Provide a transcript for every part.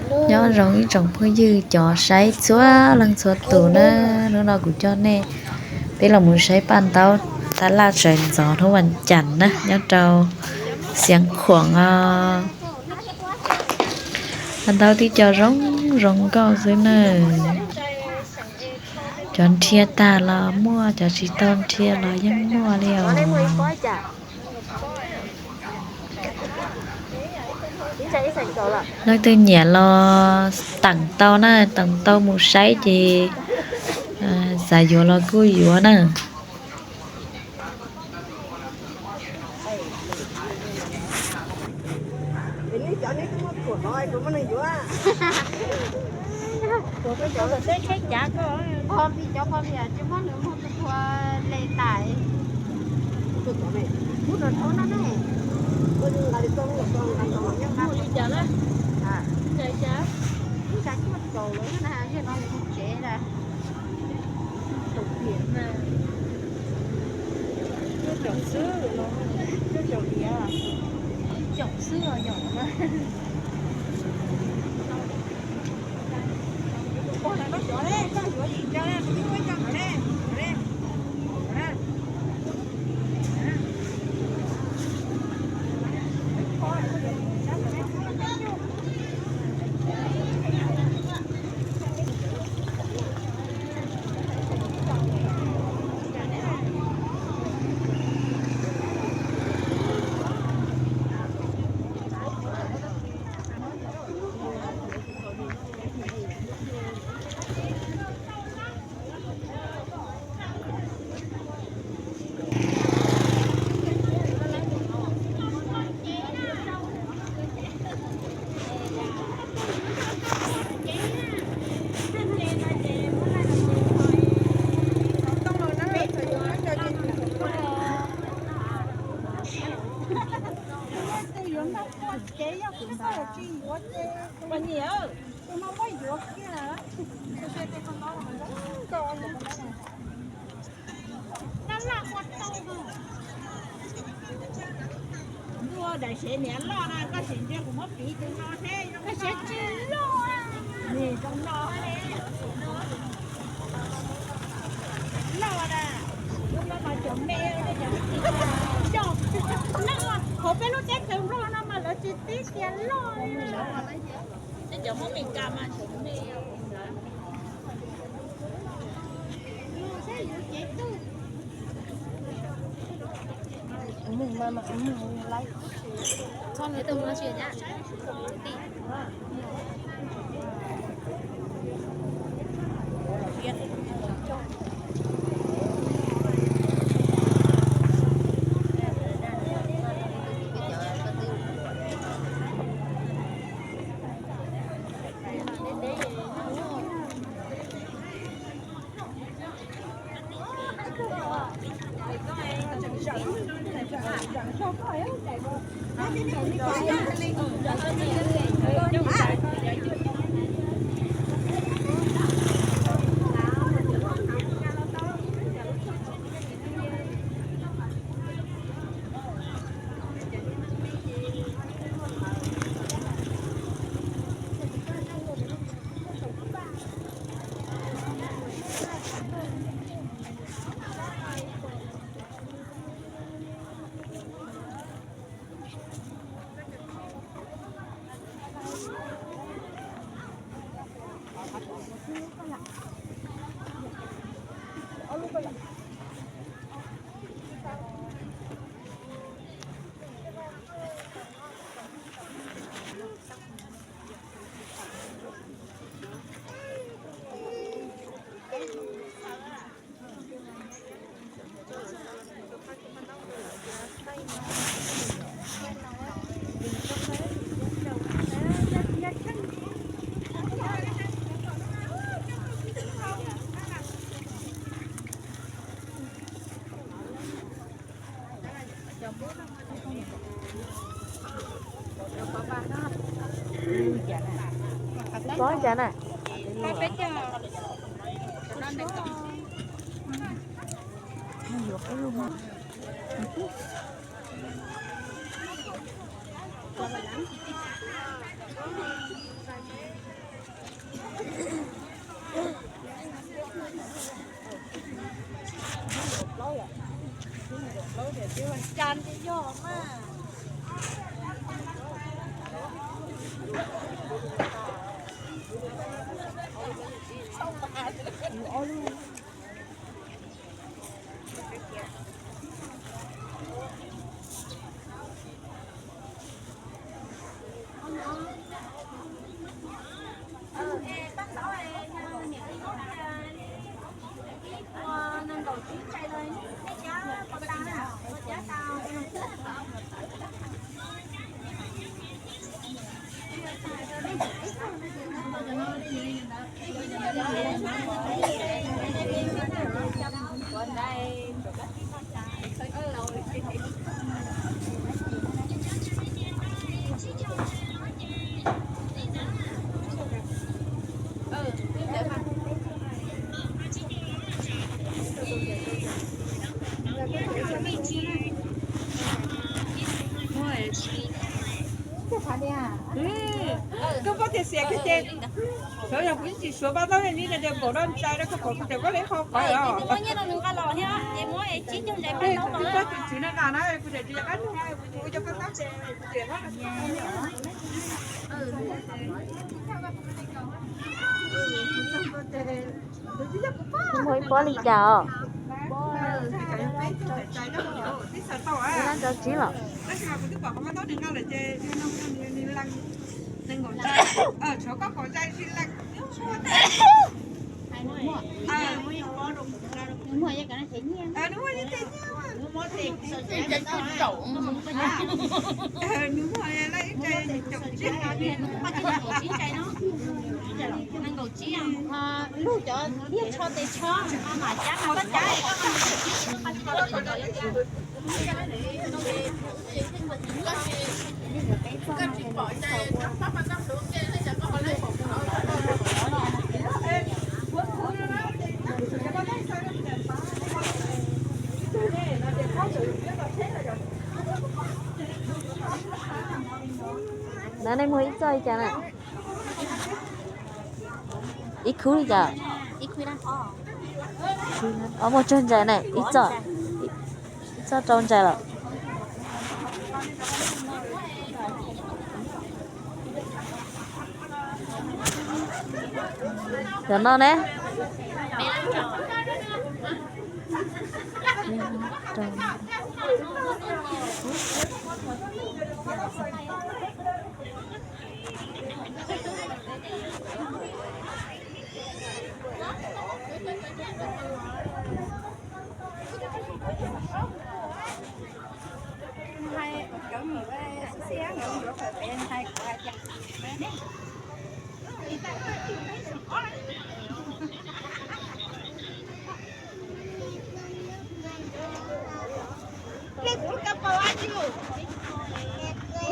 Nyob zoo ib tsoom phooj ywg cov saib txhua leej txhua tus na, hnub no kuv coj nej peb los mus saib paj ntaub tab laj sawv ntxov hnub vas cas na nyob rau Xiav Khuam os. Paj ntaub tib co zoo zoo nkauj xwb na. Cov nrhiav tag los muaj, cov tsis tau nrhiav los yeej muaj li os. Leej twg nyiam los teem tau na, teem tau mus saib ces xav yuav los kuj yuav na. Ntuj, daim sev niam loj na, koj tsis ntsia kuv muab piv tus no seb koj sev tsis loj. Nim zoo no loj na, lub no mas cov me, cov me, hauv peb lub teb chaws Nplog no mas lawv tsis tib tias loj li. Cov Hmoob Mes Kas mas cov me. Có chả nè. Koj pab tias xiam kiag ces, xyov yog kuv yeej tsis suav pab taub yog nib no ces npaum no ntshai rau koj pom kuv ces koj li qhov qhov os. Kuv pab tus tswv no na, kuv tseem tsis yog qab nug, kuv tus cov pab taub ces kuv tias Muaj ib pob li cas os? Rau tsib los? Lug cov tiaj tsho tes tsho, mam cab mas koj cab. No nej muag ib txoj li cas na? Ib khub li cas? Muaj tsawg ntsais na? Ib txoj, ib txoj rau ntsais los? Cov no ne?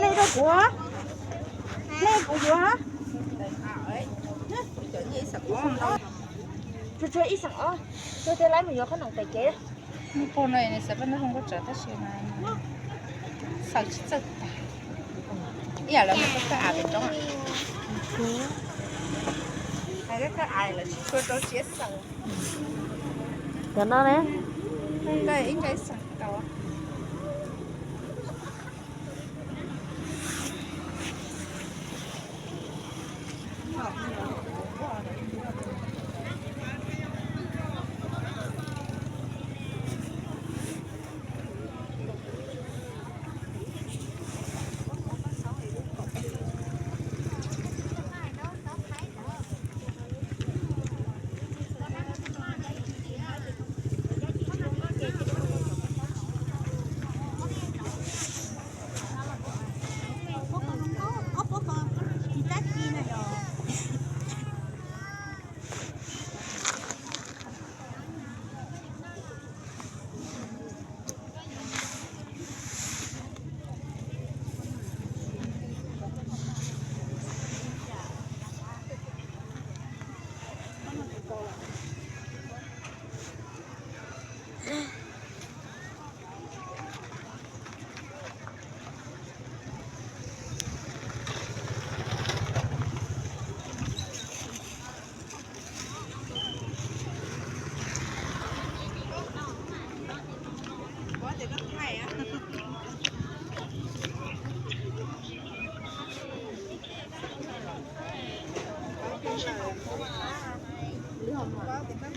Lej rau kuv, lej kuv yuav. Tshuav ib xeem ob, tshuav tias lawv mus yuav qhob noom pem kev. Nws pom no nws xav pab nws hu nkauj tsawv tab sis mas xaws tsis txawj tag. Ib yam li koj kawg av pem roob, koj kawg av lawv tsis tshua rau siab xaws. Cov no ne? Ib ntsais xaws tau.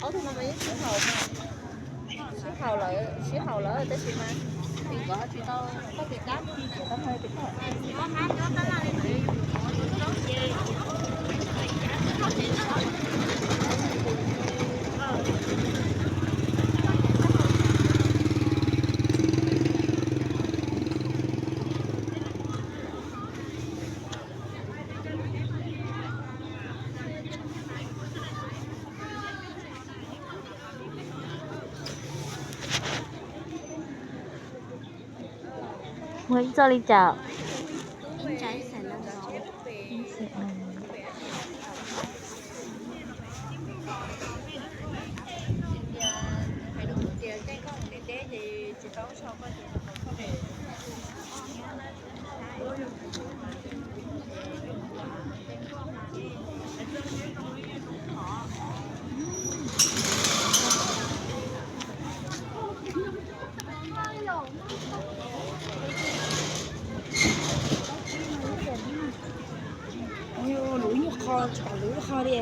Ob tug no mas yeej sib haum, sib haum lawm, sib haum lawm tab sis mas vim nkawd tsis tau koj tis kab. Muag ib txoj li cas? Lub nyuag qho, lub qho li.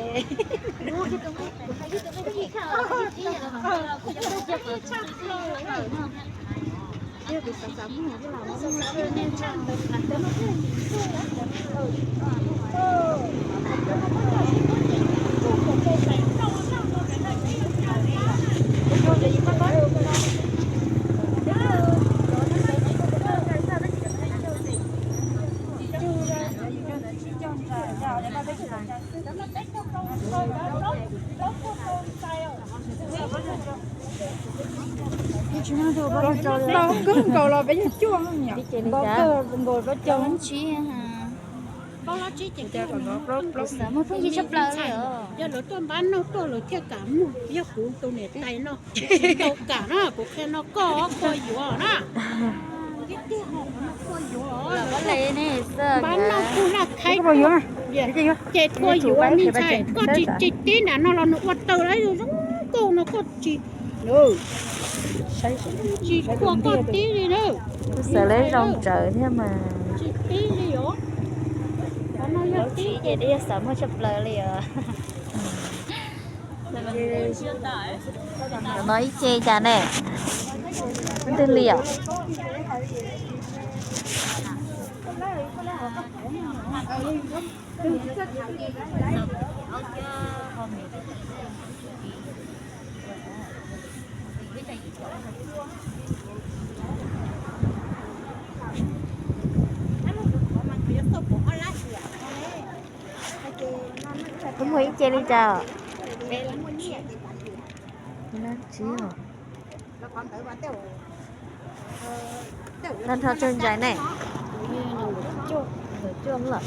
Plaub kawg nkaus los peb nyuag cuaj, nkaus plaub caug. Xav muag phooj ywg tshaj plaws li os. Yog lawv tuaj npab noj tuaj lawv thiaj kam muag, yog kuv tus niam tais no tsis tau kam na, kuv qhia no koj kua yuav na. Npab noj kuj laj khaib, ces kua yuav me ntxhais, koj tsis tsis tib nram no los nws ua taw lawm zoo nkauj no koj tsis, tsis kua koj tib li na. Kuv xav lawv zoo tsawv thiab mas. Tsis tib li os. Qhov no yog tib ces yog xav muag tshaj plaws li os. Cov no ib ce cas ne? Twg li os? Wb muag ib ce li cas? Dab tsi os? Tag nrho tsawg ntxhais ne? Cuaj lawm.